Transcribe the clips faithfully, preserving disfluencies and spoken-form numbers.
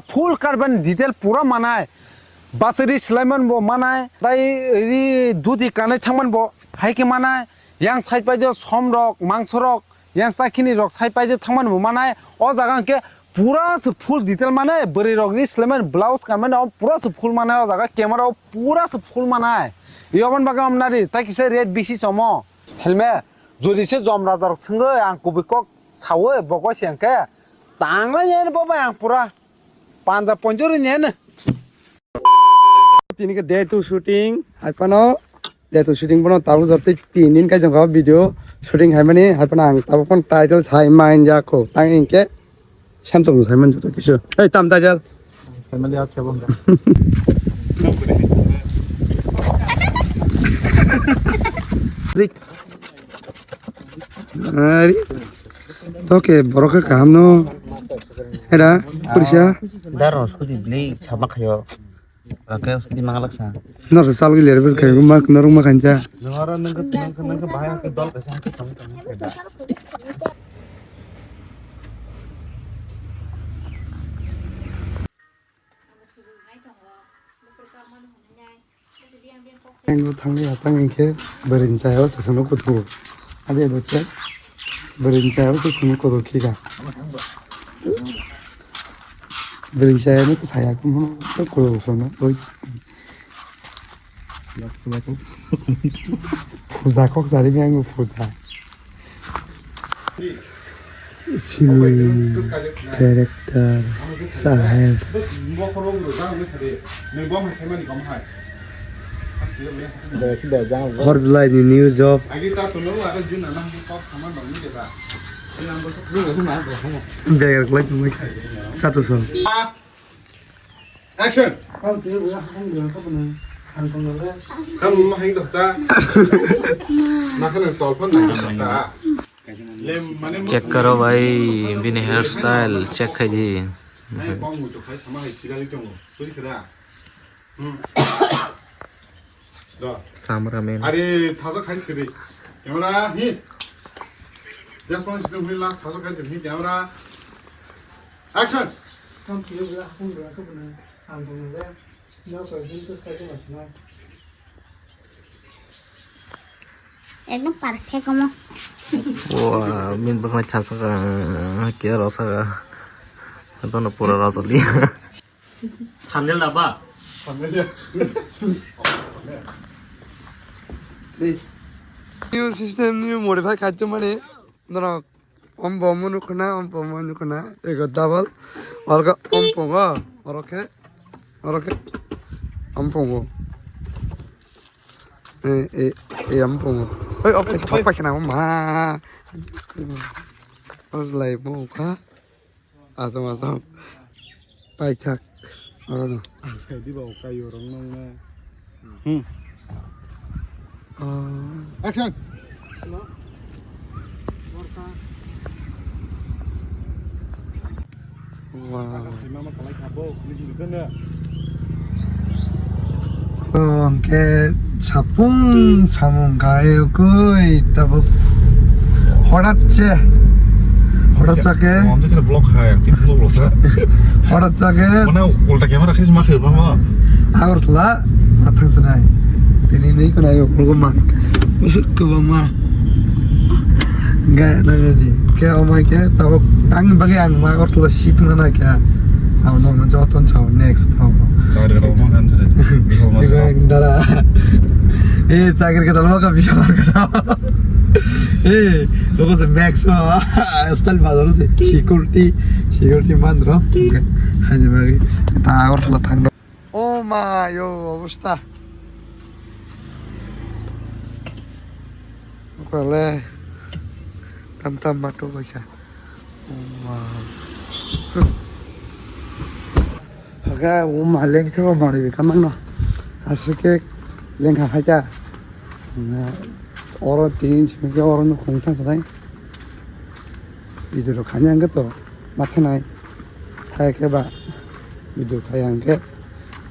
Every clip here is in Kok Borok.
Full carbon detail pura manai. Basiri swlaiman bo manai. Tai ri duti kanai thangman bo hai khe manai. Yang side pai de som rok, mangso rok, yang sakini rok side pai de thangman bo manai. O jaga hwnkhe pura se full detail manai. Bwrwi rok ri swlaiman blouse kanmani o pura se full manai. O jaga camera o pura se full manai. Yobon bagwi amnari tai kisa rate bisi chomo. Helme, jodi se jom raja rok swngwi ang kubui kok sawi bo koi se hwnkhe tanglai nai bo bai ang pura panja ponjori nai. Tini ke day two shooting, hai phano day two shooting bono tabuk jor tei tin din kai jong video shooting hai mani, hai phano ang tabuk phano title sai man ja kho, tang hwnkhe Samsung sai man joto kisu. Ei, tam da jal. Family out khe bong. Ari. To ke borok khe kaham no. Era, purisa. Daro sudi bli sabak khayo. Oke, sudi mangalak sa. Nor sal gi ler ber khayo ma norok ma kanja. Nor nang nang nang bahai dol kasa. Ang thangwi atang hwnkhe bwrwini chayao se swngo kuthuk. Adi ado khe bwrwini chayao se swngo kuthuk khika. Bwrwini chayao no saya kumo kuthuk swngo. Oi. Puja kok sari mi ang puja. Sini director saheb. Hor belai ni new job. Beger kelai tongwi. Satu song. Action. Kamu mahing dokta. Makan yang tolpon nang dokta. Check karo bhai, bini hairstyle check khai di. Nai kong mutu khai sama hai sirali tongo. Bujhi khara? Hmm. Do. Samra men. Are thaso khai siri. Camera hi. Just one second, la thaso khai siri camera. Action. Kamu kiri gula hakung gula tu benar. Angkung gula. Ekdom perfect omo. Wah, min baknai thasa ka, kira rasa ka. Ito na pura rasa li. Thumbnail na ba? Thumbnail ya. New system, new modify khachu mane, norok. Om bomo nukuna, om bomo nukuna. Ego double. Orga om pongo. Oroke. Oroke. Om pongo. E, e, e, om pongo. Oi, ok, thok paikana, ma. Or lai mo ka. Asam, asam. Paithak. Orono. Ang sai di ba ukai yorong nong na. Hmm. Ah. Action. Hello. Borsa. Wow. Aga sai mama kalai khabo, ni hindi ka na. Hwnkhe sapung samung khaiyokgwi tabuk horat se, horat sa khe, Mom to kira block hai, ang tin block sa. Horat sa khe, mana ulta camera khis ma khayo ma. Agartala ma thang sanai. Tini ni ko nayo ko ma. Usuk ko ma. Ga na di. Khe omai khe tabuk tang bagwi ang ma Agartala sip na na khe. Ang no ma joton chao next vlog. Chakri ka tong man kan sare. Bihal ma. Ego ek dara. Eh, chakri ka tong ka bihal ka. Eh, logo se max style bazar se security, security man ro. Hai je bagi. Ta Agartala thang. O ma yo obosta. Kole tam tam matu baisa. O ma. Haga o ma lengkha o mari ka mangno. Asike lengkha haja. Oro tin simi ke oro no khungtha sanai. Video rok khaina hwnkhe to ma khanai. Hai khe ba video khai hwnkhe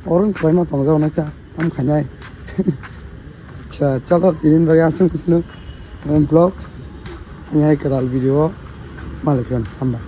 oro no khlaima tongjak nai ta tam khainai. Acha, chalo, tinin bagwi aswk swk vlog. Hai kwtal video o malik hamba.